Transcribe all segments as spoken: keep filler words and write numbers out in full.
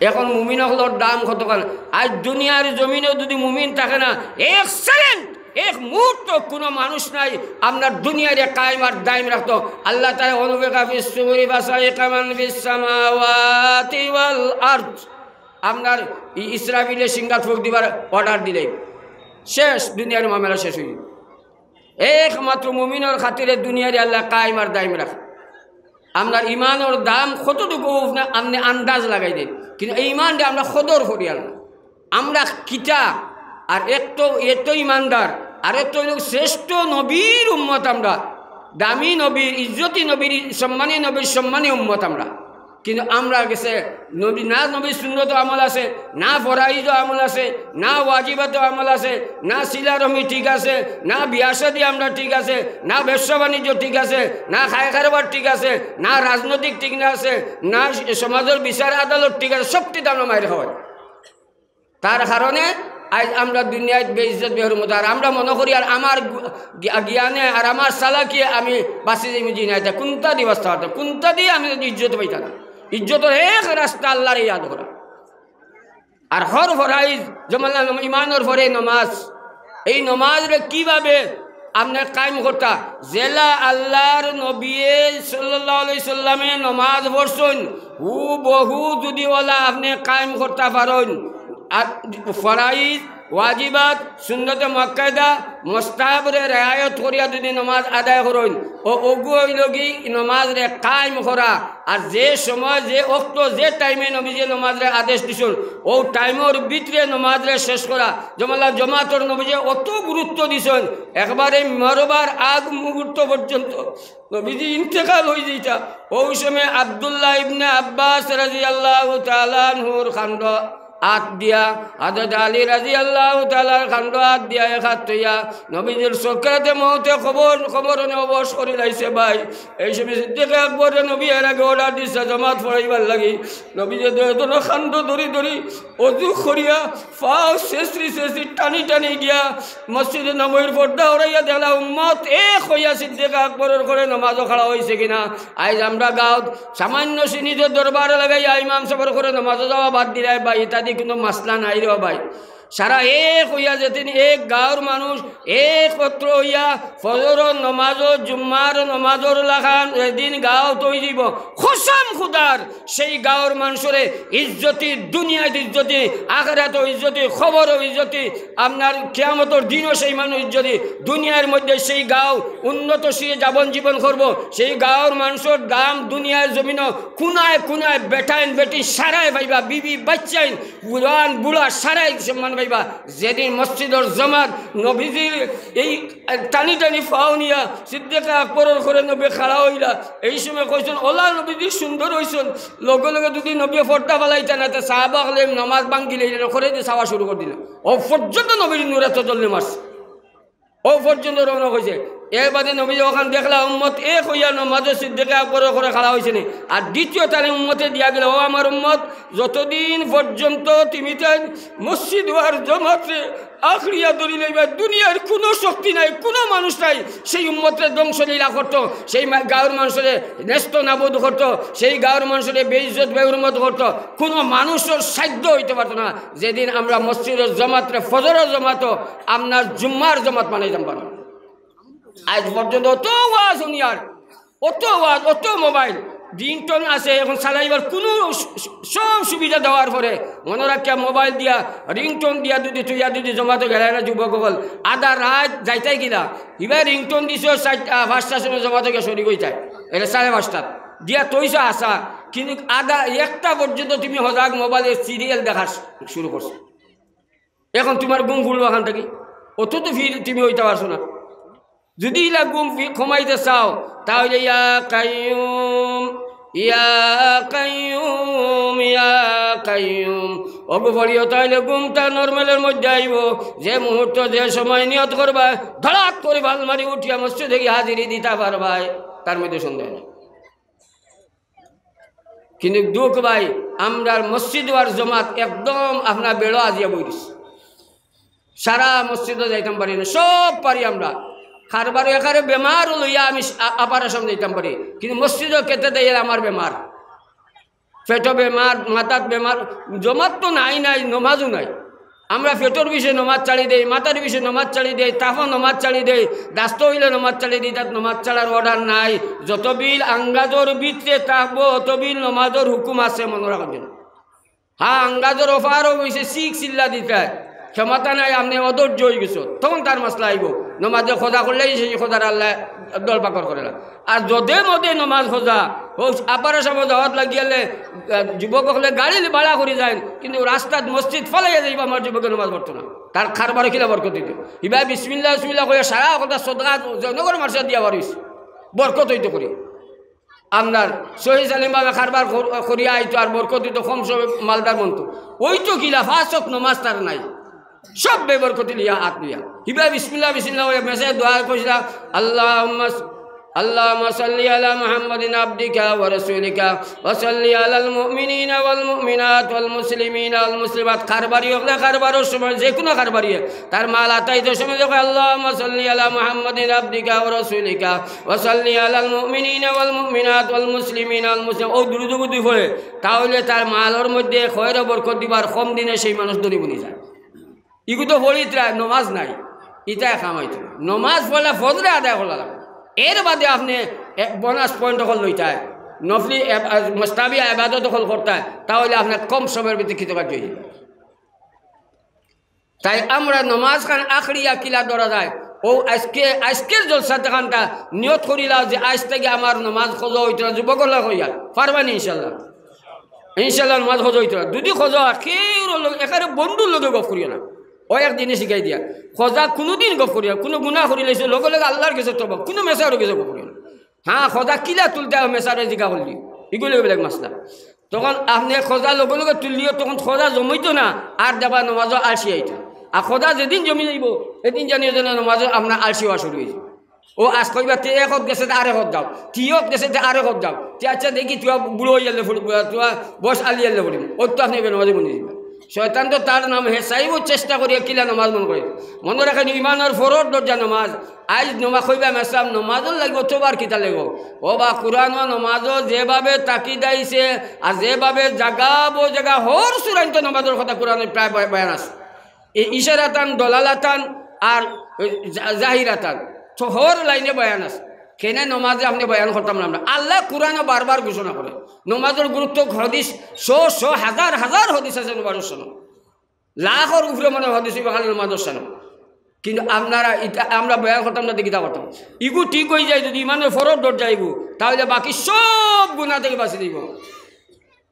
এখন মুমিন অকলর দাম কতখান? আইজ দুনিয়ার জমিনো যুদি মুমিন থাকে না, এক সেকেন্ড, এক মুহূর্ত কুনু মানুষ নাই আপনার দুনিয়ারে কায়েম আর দায়েম রাখতো। আল্লাহ তাআলা ونفخ في الصور فصعق من في السماوات والأرض। আপনার ই-, ইসরাফিলে সিংহাত ফুক দিবার অর্ডার দিলে শেষ, দুনিয়ার মামলা শেষ অইযিবো। একমাত্র মুমিনর খাতিরে দুনিয়ারে আল্লায় কায়েম আর দায়েম রাখে। আপনার ইমানর দাম কতটুকু আপনে, আপনে আন্দাজ লাগাই দেইন, কিন্তু এই ইমানরে আমরা কদর করিয়ার না। আমরা কিতা, আর এক তো এত ইমানদার, আর এক তো অইলো শ্রেষ্ঠ নবীর উম্মত আমরা, দামি নবীর, ইজ্জতি নবীর, সম্মানী নবীর সম্মানী উম্মত আমরা। কিন্তু আমরার গেছে নবী, না নবীর সুন্নতো আমল আছে, না ফরাইজো আমল আছে, না ওয়াজিবাতো আমল আছে, না সিলা রহমি ঠিক আছে, না বিয়া শাদী আমরা ঠিক আছে, না ব্যবসা বাণিজ্য ঠিক আছে, না খায় কারবার ঠিক আছে, না রাজনৈতিক ঠিক না আছে, না সমাজর বিচার আদালত ঠিক আছে, সবটিত আমরা মাইর খাওয়াই। তার কারণে আইজ আমরা দুনিয়াত বেইজ্জত বেহুরমত। আর আমরা মনো করি আর আমার গু-, গি-, জ্ঞানে আর আমার চালাকিয়ে আমি বাঁচি যাইমু, জি না, ইতা কুনটা দি বাঁচতাম পারতাম, কুনটা দি আমি ইজ্জত পাইতাম না। ইজ্জতর এক রাস্তা আল্লারে ইয়াদ করা। আর হর ফরাইজ, যেমন ইমানর পরে নমাজ, এই নমাজরে কিভাবে আপনে কায়েম করতা? যেলা আল্লার নবীয়ে সাল্লাল্লাহু আলাইহি সাল্লামে নমাজ পড়ছইন, হুবহু যুদি অলা আপনে কায়েম করতা পারইন, আর ফরাইজ, ওয়াজিবাত, সুন্নতে মুআক্কাদা, মুস্তাহাবরে রেয়ায়ত করিয়া যুদি নমাজ আদায় করইন, ও অগু অইলোগি নমাজরে কায়েম করা। আর যে সময়, যে অক্ত, যে টাইমে নবীজিয়ে নমাজরে আদেশ দিছইন, অউ টাইমর ভিতরে নমাজরে শেষ করা। যেমন জমাতর নবীজিয়ে অত গুরুত্ব দিছইন, একবারে মরবার আগ মুহূর্ত পর্যন্ত নবীজি ইন্তেকাল অইযিতা, অউ সময় আব্দুল্লাহ ইবনে আব্বাস রাদিয়াল্লাহু তাআলা আনহুর কান্দো আত দিয়া, হযরত আলী রাদিয়াল্লাহু তাআলার কান্দো আত দিয়া, এক আত থইয়া, নবীজির সকরাতে মউতে কবর, কবর অনে অবশ করিলাইছে ভাই। এই সময় সিদ্দিকে আকবরে নবীয়ে এর আগে অর্ডার দিছে জমাত পড়াইবার লাগি। নবীজিয়ে দুইও জনর কান্দো ধরি ধরি, অজু করিয়া, পাও ছেছরি ছেছরি টানি টানি গিয়া মসজিদে নববীর পর্দা উড়াইয়া দেখলা উম্মত এক অইয়া সিদ্দিকে আকবরর ঘরো নমাজো খাড়া অইছে কিনা। আইজ আমরা গাঁওত সামান্য সিনিত দরবার লাগাইয়া ইমাম সাবর ঘরো নমাজো যাওয়া বাদ দিলাই ভাই, ইতাদি কুনু মাসলা নাই রে ভাই। সারা এক অইয়া যেদিন এক গাঁওর মানুষ একত্র অইয়া ফজরর নমাজো, জুম্মার নমাজর লাখান যেদিন গাঁওত অইযিবো, কসম খুদার, সেই গাঁওর মানষরে ইজ্জতি, দুনিয়াত ইজ্জতি, আখেরাতো ইজ্জতি, কবরো ইজ্জতি, আপনার কিয়ামতর দিনও সেই মানুষ ইজ্জতি। দুনিয়ার মধ্যে সেই গাঁও উন্নতশীল জীবন জীবন করবো, সেই গাঁওর মানষর দাম দুনিয়ার জমিনো কুনায় কুনায় বেটাইন বেটি সারায় পাইবা, বিবি বাচ্চাইন, জোয়ান বুড়া সারায় সম্মান পাইবা। যেদিন মসজিদর জমাত নবীজির এই টানি টানি পাও নিয়া সিদ্দিকে আকবরর ঘরো নবী খাড়া অইলা, এই সময় কইছইন, "অলা নবীজি সুন্দর অইছইন।" লগে লগে যুদি নবীয়ে পর্দা ফালাইতা না, তে সাহাবা অকলে নমাজ ভাঙ্গিলে, ইলা করে দি চাওয়া শুরু করি দিলা। অউ পর্যন্ত নবীর নূরে তজল্লি মারছে। অউ পর্যন্ত রওনা অইছে। এর বাদে নবীয়ে অখান দেখলা, উম্মত এক অইয়া নমাজো সিদ্দিকে আকবরর ঘরো খাড়া অইছে নি। আর দ্বিতীয় তালিম উম্মতে দিয়া গেলা, "ও আমার উম্মত, যতদিন পর্যন্ত তুমি তাই মসজিদ আর জমাতরে আঁকড়িয়া ধরি লইবা, দুনিয়ার কুনু শক্তি নাই, কুনু মানুষ নাই, সেই উম্মতরে ধ্বংস লীলা করতো, সেই মা-, গাঁওর মানষরে নেস্ত নাবুদ করতো, সেই গাঁওর মানষরে বেইজ্জত বেহুরমত করতো, কুনু মানুষর সাধ্য অইতে পারতো না।" যেদিন আমরা মসজিদর জমাতরে, ফজরর জমাতো, আপনার জুম্মার জমাত বানাইতাম পারলাম। আইজ পর্যন্ত অত ওয়াজ হুনিয়ার, অত ওয়াজ, অত মোবাইল, রিংটোন আছে, এখন চালাইবার কুনু সু-, সু-, সব সুবিধা দেওয়ার পরে মনো রাখিয়া মোবাইল দিয়া, রিংটোন দিয়া যুদি থইয়া যুদি জমাতো গেলায় না যুবক অকল, আধা রাইত যাইতায় কিলা, ইবায় রিংটোন দিছো চাইরটা, পাঁচটার সময় জমাতো গিয়া শরিক অইতায়, এটা সাড়ে পাঁচটাত দিয়া থইছো আশা, কিন্তু আধা একটা পর্যন্ত তুমি হজাগ মোবাইলর সিরিয়াল দেখার শু-, শুরু করছো। এখন তুমার ঘুম খুলবো অখান থাকি, অত তো ফির তুমি অইতা পারছো না। যুদি ইলা ঘুম ফি-, কমাইতে চাও, তা অইলে ইয়া কাইয়ুম, ইয়া কাইয়ুম, ইয়া কাইয়ুম। অগু পড়িও, তা অইলে ঘুমটা নরমালর মধ্যে আইবো। যে মুহূর্ত, যে সময় নিয়ত করবায়, ধড়াক করি ফাল মারি উঠিয়া মসজিদে গিয়া হাজিরি দিতা পারবায়, তার মধ্যে সন্দেহ নাই। কিন্তু দুখ ভাই, আমরার মসজিদ আর জমাত একদম আপনার বেড়ো আজিয়া বই দিছে। সারা মসজিদো যাইতাম পারি না, সব পারি আমরা। কারবারও একারে বেমার লইয়া আমি আ-, আপার আসাম যাইতাম পারি, কিন্তু মসজিদো কেতে দেয় আমার বেমার। পেটো বেমার, মাথাত বেমার, জমাত তো নাই নাই, নমাজও নাই। আমরা পেটর বিষে নমাজ ছাড়ি দেই, মাথার বিষে নমাজ ছাড়ি দেই, তাপো নমাজ ছাড়ি দেই, দাস্ত অইলে নমাজ ছাড়ি দেই, তাত নমাজ ছাড়ার অর্ডার নাই। যতবিল আঙ্গাজর ভিতরে থাকবো, অতবিল নমাজর হুকুম আছে, মনো রাখইন। হ্যাঁ, আঙ্গাজর অফারও অইছে, শিখ চিল্লা দিতায়, ক্ষমতা নাই, আপনে অধৈর্য অইগেছো, তখন তার মাসলা আইবো। নমাজে খজা করলেই সেই খজার আল্লায় দল পাকড় করে না। আর যদে মদে নমাজ খজা, ও আপার সময় দাওয়াত লাগিয়ালে, আহ, যুবক অকলে গাড়ি ভাড়া করি যাইন, কিন্তু রাস্তাত মসজিদ ফালাইয়া যাইবা, আমার যুবকে নমাজ পড়তো না। তার কারবারো কিলা বরকত অইতো? ইবা বিসমিল্লাহ, বিসমিল্লাহ কইয়া সারা কথা সদকা জনগণ মার্শা দিয়া বারইছে, বরকত অইতো করি। আপনার সহি সালিমভাবে কারবার কর-, করিয়া আইতো আর বরকত অইতো, কম সময় মালদার মনতো। অইতো কিলা, পাঁচ ওয়াক্ত নমাজ তার নাই, সব বেবরকতি লিয়া আত লিয়া। হিবা বিসমিল্লাহ, বিসমিল্লাহ অইয়া মেসে দোয়া কইছিলা, আল্লাহুম্মা স-, আল্লাহুম্মা সাল্লি আলা মুহাম্মাদিন আবদিকা ওয়া রাসূলিকা ওয়া সাল্লি আলাল মুমিনিনা ওয়াল মুমিনাত ওয়াল মুসলিমিনা ওয়াল মুসলিমাত। কারবারি অকলে কারবারর সময়, যে কুনু কারবারি, তার মাল আতাইতে সময় দেখো, আল্লাহুম্মা সাল্লি আলা মুহাম্মাদিন আবদিকা ওয়া রাসূলিকা ওয়া সাল্লি আলাল মুমিনিনা ওয়াল মুমিনাত ওয়াল মুসলিমিনা ওয়াল মুসলিম। ও দুরুদ যদি পড়ে, তাহলে তার মালর মধ্যে খয়র বরকত দিবার, কম দিনে সেই মানুষ ধনী বনি যায়। ইগু তো পড়িত্রা, নমাজ নাই, ইতায় কাম অইতো না। নমাজ পড়লে ফজরে আদায় করলা লাগে, এর বাদে আপনে এক বোনাস পয়েন্ট অকল লইতায়, নফলি এব-, আ, মুস্তাহাবি ইবাদত অকল করতায়, তাহলে আপনার কম সময়ের ভিতরে কৃতকার্য অইযিবা। তাই আমরা নমাজ খান আখড়িয়া কিলা ধরা যায়। ও আজকে, আজকের জলসাতে খানটা নিয়ত করিলাও যে আজ থাকি আমার নমাজ খজা অইতো না, যুবক অকলে কইয়া, পারবানি ইনশাল্লাহ? ইনশাল্লাহ নমাজ খজা অইতো না। যদি খজা অয়, কেউর লগে, একেবারে বন্ধুর লগে গফ করিও না। ও এক জিনিস শিখাই দিয়া, খজা কুনুদিন গফ করিও না, কুনু গুনা করিলাইছো, লগে লগে আল্লার গেছে তওবা, কুনু মেসারর গেছে গফ করিও না। হ্যাঁ, খজা কিলা তুলতে অয় মেসারে জিগা করলি, ইগুলো বেলেগ মাসলা। তখন আপনে খজা লগে লগে তুললিও, তখন খজা জমইতো না, আর দেখবা নমাজও আলসি আইতো। আর খজা যেদিন জমি যাইবো, এদিন জানিও যেন নমাজও আপনার আলসি অওয়া শুরু অইছে। ও আজ কইবা, তে এক হত গেছে, তে আরেক হত যাও, তি হত গেছে, তে আরেক হত যাও, তে আচ্ছা দেখি, তুই বুড়ো অইয়ালে ফুড়ি, তুই বয়স আলিয়ালে ফুড়ি, ও তো আপনে বেনমাজি বনি দিবা। শয়তান তো তার নাম, হে চাইবো চেষ্টা করিয়া কিলা নমাজ মন করে। মনে রাখেন, ইমানর ফরজ দরজা নমাজ। আইজ নমাজ কইবা মেসাব, নমাজর লাগি অতবার কিতা লাগবো? ও বা, কুরআন ও নমাজও যেভাবে তাকিদ আইছে, আর যেভাবে জাগা বো জাগা হর সুরাইন তো নমাজর কথা কুরআনে প্রায় বয়-, বয়ান আছে। এই ইশারাতান, দলালাতান আর জা-, জাহিরাতান, তো হর লাইনে বয়ান আছে। কেনে নমাজে আপনে বয়ান করতাম না আমরা? আল্লাহ কুরআনে বারবার ঘোষণা করে নমাজর গুরুত্ব। হাদিস, শো শো, হাজার হাজার হাদিস আছে নমাজর সনদ। লাখর উপরে মনে হয় হাদিস অইবো খালি নমাজর সনদ। কিন্তু আপনারা ইতা, আমরা বয়ান করতাম না, দেখি তা করতাম। ইগু ঠিক অই যায়, যদি ইমানর ফরজ দরজা ইগু, তাহলে বাকি সব গুনা থাকি বাঁচি যাইবো।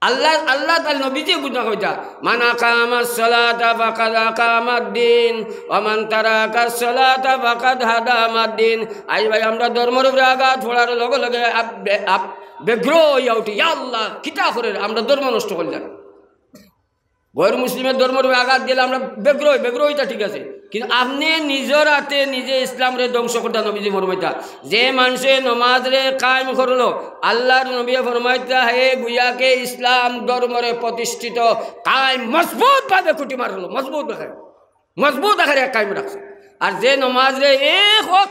আল্লাহ, আল্লাহ তার নবীজি গুনা কইতা, "মান আকামাস সালাতা ফাকাদ আকামাদ দ্বীন, ওয়া মান তারাকাস সালাতা ফাকাদ হাদামাদ দ্বীন।" আই ভাই, আমরা ধর্মর উপরে আঘাত পড়ার লগে লগে আপ-, বে-, আপ-, ব্যগ্র অইয়া উঠি, "ইয়া আল্লাহ, কিতা করের, আমরা ধর্ম নষ্ট করলাম।" গয়র মুসলিমর ধর্মর উপরে আঘাত দিলে আমরা ব্যগ্র অই, ব্যগ্র অইতা ঠিক আছে, কিন্তু আপনে নিজর আতে নিজে ইসলামরে ধ্বংস করতা। নবীজি ফরমাইতা, যে মানষে নমাজরে কায়েম করলো, আল্লাহর নবী ফরমাইতা, হে গুয়াকে ইসলাম ধর্মরে প্রতিষ্ঠিত, কায়েম, মজবুত ভাবে খুঁটি মারলো, মজবুত ভাবে, মজবুত আকারে কায়েম রাখছে। আর যে নমাজরে এক হক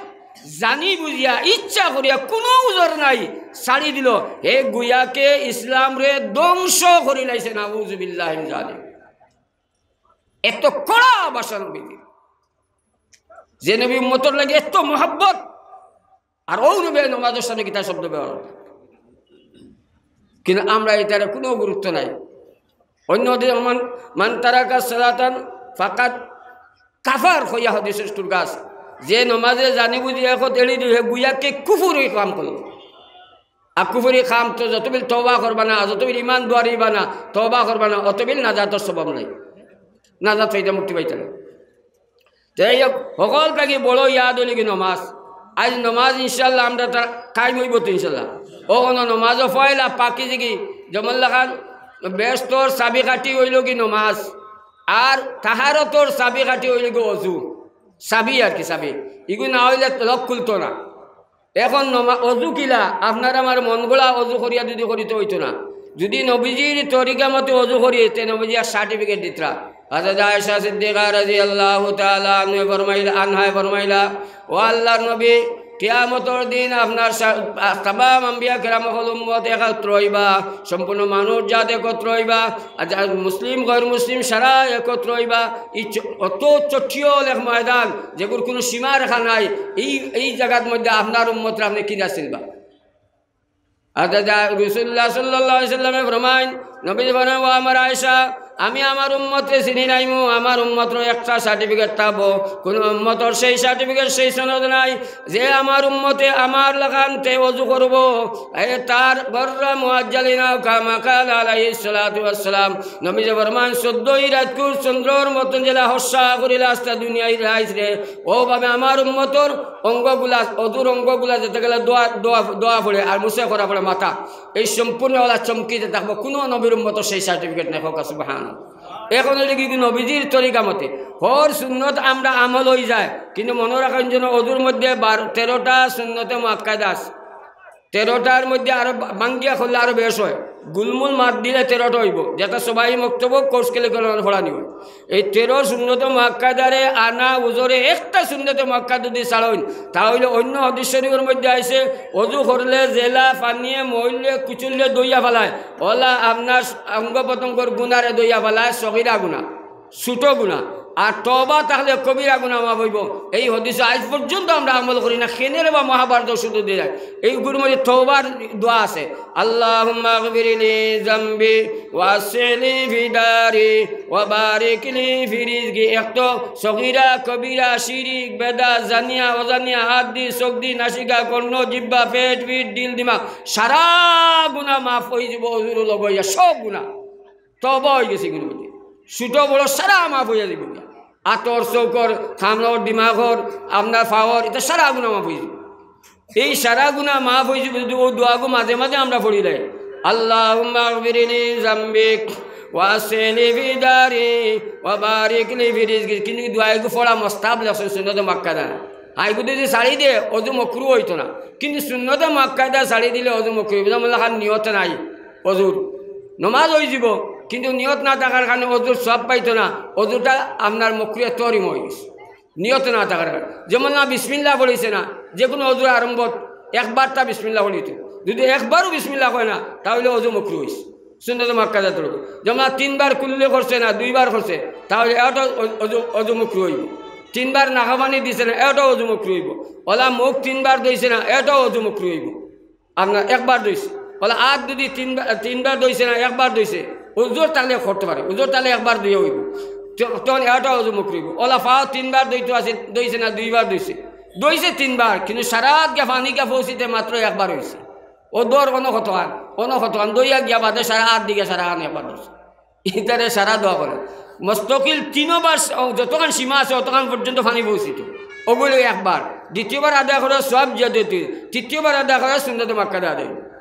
জানি বুঝিয়া, ইচ্ছা করিয়া, কুনু উজর নাই, ছাড়ি দিলো, হে গুয়াকে ইসলামরে ধ্বংস করিলাইছে। নাউজুবিল্লাহি মিন জালিক। এত কড়া ভাষা নবীজির, যে নবী উম্মতর লাগি এত মহব্বত, আর অউ নবী নমাজর সামনে কিতা শব্দ ব্যবহার করে। কিন্তু আমরা ইতারে কুনু গুরুত্ব নাই। অন্য হাদিস, "মান, মান তারাকা সালাতান ফাকাদ কাফার" কইয়া হাদিসর টুকা আছে। যে নমাজরে জানি বুঝি এক হত এড়ি দিল, হে গুয়াকে কুফুরি কাম করলো। আর কুফুরি কাম তো যতবিল তওবা করবা না, যতবিল ইমান দুয়ারিবা না, তওবা করবা না, অতবিল নাজাতর সবব নাই। নাজাত পাইতা, মুক্তি পাইতা না। যাই হোক, হকল থাকি বড় ইয়াদ অইলো কি নমাজ। আইজ নমাজ ইনশাআল্লাহ আমরা তার কায়েম অইবো তো ইনশাআল্লাহ। ও কোনো নমাজও ফয়লা পাকি দিকি, জমল্লা খান, বেহেস্তর চাবি কাঠি অইলো কি নমাজ, আর তাহারতর চাবি কাঠি অইলো কি অজু। চাবি আর কি, চাবি। ইগু না অইলে লক খুলতো না। এখন নমা-, অজু কিলা? আপনার আমার মন গড়া অজু করিয়া যদি করিতে অইতো না, যদি নবীজির তরিকা মতে অজু করি, তে নবীজি এক সার্টিফিকেট দিতরা। হযরত আয়েশা সিদ্দিকা রাদিয়াল্লাহু তাআলা আনহু ফরমাইলা, আনহায় ফরমাইলা, "ও আল্লাহর নবী, কিয়ামতর দিন আপনার সা-, আ, তামাম আম্বিয়া কেরাম অকল উম্মত একত্র অইবা, সম্পূর্ণ মানুষ জাত একত্র অইবা, আর যা-, মুসলিম, গয়র মুসলিম সারা একত্র অইবা। ই চ-, অত চটিয়ল এক ময়দান, যেগুর কুনু সীমা রেখা নাই। এই, এই জাগাত মধ্যে আপনার উম্মতরে আপনে কিলা চিনবা? আর যা-, যা-, রাসূলুল্লাহ সাল্লাল্লাহু আলাইহি ওয়াসাল্লামে ফরমাইন, নবীজি ফরমাইন, "ও আমার আয়েশা, আমি আমার উম্মতরে চিনি নাইমু, আমার উম্মতর একটা সার্টিফিকেট থাকবো, কুনু উম্মতর সেই সার্টিফিকেট, সেই সনদ নাই, যে আমার উম্মতে আমার লাখান তে অজু করবো, এ তার গররা মুআজ্জালিনা কামা কালা আলাইহিস সালাতু ওয়াস সালাম।" নবীজি ফরমাইন, "চৌদ্দই রাইতকুর চন্দ্রর মতন যেলা হর্ষা করিলা আস্তা দুনিয়ার রাইতরে, অউ ভাবে আমার উম্মতর অঙ্গগুলা, অজুর অঙ্গগুলা যেতে গেলে দোয়া, দোয়া, দোয়া পড়ে আর মুছে করা পড়ে মাথা, এই সম্পূর্ণ অলা চমকিতে থাকবো। কুনু নবীর উম্মতর সেই সার্টিফিকেট নাই, কউক্কা সুবহানাল্লাহ।" এখন অইলো কি, নবীজির তরিকা মতে হর সুন্নত আমরা আমল অই যায়, কিন্তু মনো রাখইন যেন অজুর মধ্যে বারো, তেরোটা সুন্নতে মুআক্কাদা আছে। তেরোটার মধ্যে আরো বা-, ভাঙ্গিয়া করলে আরো বেশ অয়। গুলমুল মাত দিলে তেরোটা অইবো, যেটা সবাই মক্তব কোর্স কেলে করে পড়ানি অয়। এই তেরো সুন্নতে মুআক্কাদারে আনা উজরে একটা সুন্নতে মুআক্কাদা যদি ছাড়ইন, তা অইলে অন্য হাদিস শরীফর মধ্যে আইছে, অজু করলে যেলা পানিয়ে মইললে কুচুললে ধইয়া ফালায়, অলা আপনার অঙ্গ প্রত্যঙ্গর গুনারে ধইয়া ফালায়, সগিরা গুনা, ছোট গুনা। আর তওবা থাকলে কবিরা গুনা মাফ অইবো। এই হাদিসে আইজ পর্যন্ত আমরা আমল করি না, কেনে রে বা মহাভারত শুরু দিয়া যায়। এইগুর মধ্যে তওবার দোয়া আছে, "আল্লাহুম্মা গফিরলি যামবি ওয়াসিলি ফি দারি ওয়া বারিকলি ফি রিজকি।" এক তো সগিরা, কবিরা, শিরিক, বেদাত, জানিয়া, অজানিয়া, আত দি, চোখ দি, নাসিকা, কর্ণ, জিব্বা, পেট, পিঠ, দিল, দিমাগ, সারা গুনা মাফ অই যাইবো অজুর লগে অইয়া, সব গুনা। তওবা অই গেছে ইগুর মধ্যে। ছোট বড় সারা মাফ অইয়া যাইবো। আতর, চোখর, কানর, দিমাগর, আপনার পাওর, ইতা সারা গুনা মাফ অই যাইবো। এই সারা গুনা মাফ অই যাইবো যদি অউ দোয়াগু মাঝে মাঝে আমরা পড়িলাই, "আল্লাহুম্মা গফিরলি যামবি ওয়াসিলি ফি দারি ওয়া বারিকলি ফি রিজকি।" কিন্তু ই দোয়াগু পড়া মুস্তাহাব লেখছে, সুন্নতে মুআক্কাদা না। আর ইগু যদি ছাড়ি দে, অজু মকরু অইতো না। কিন্তু সুন্নতে মুআক্কাদা ছাড়ি দিলে অজু মকরু অইবো। যেমন লাখান নিয়ত নাই অজুর, নমাজ অই যাইবো, কিন্তু নিয়ত না থাকার কারণে অজুর সওয়াব পাইতো না, অজুটা আপনার মকরুহে তহরিম অই গেছে, নিয়ত না থাকার কারণে। যেমন না বিসমিল্লাহ পড়ছে না, যে কুনু অজুর আরম্ভত একবারটা বিসমিল্লাহ পড়িতো, যদি একবারও বিসমিল্লাহ কয় না, তা অইলে অজু মকরু অইছে। সুন্নতে মুআক্কাদা তরফ। যেমন তিনবার কুল্লি করছে না, দুইবার করছে, তা অইলে এটাও অ-, অজু, অজু মকরু অইবো। তিনবার নাকাপানি দিছে না, এটাও অজু মকরু অইবো। অলা মুখ তিনবার ধইছে না, এটাও অজু মকরু অইবো। আপনার একবার ধইছে, অলা আত যদি তিনবার, তিনবার ধইছে না, একবার ধইছে, অজুর তালে করতে পারে, অজুর তালে একবার ধইয়া অইবো। ত-, তখন এটাও অজু মকরু অইবো। অলা পাও তিনবার ধইতো আছে, ধইছে না, দুইবার ধইছে, ধইছে তিনবার, কিন্তু সারা আত গিয়া পানি গিয়া পৌঁছিতে মাত্র একবার অইছে। অউ ধর অনো কতখান, অনো কতখান, ধইয়া গিয়া বাদে সারা আত দি গিয়া সারা খান একবার ধরছে। ইতারে সারা দোয়া করে। মুস্তাকিল তিনবার স-, অউ যতখান সীমা আছে, অতখান পর্যন্ত পানি পৌঁছিতো। অগুলো একবার। দ্বিতীয়বার আদায় করে সওয়াব জিয়াদতি। তৃতীয়বার আদায় করে সুন্নতে মুআক্কাদা আদায়।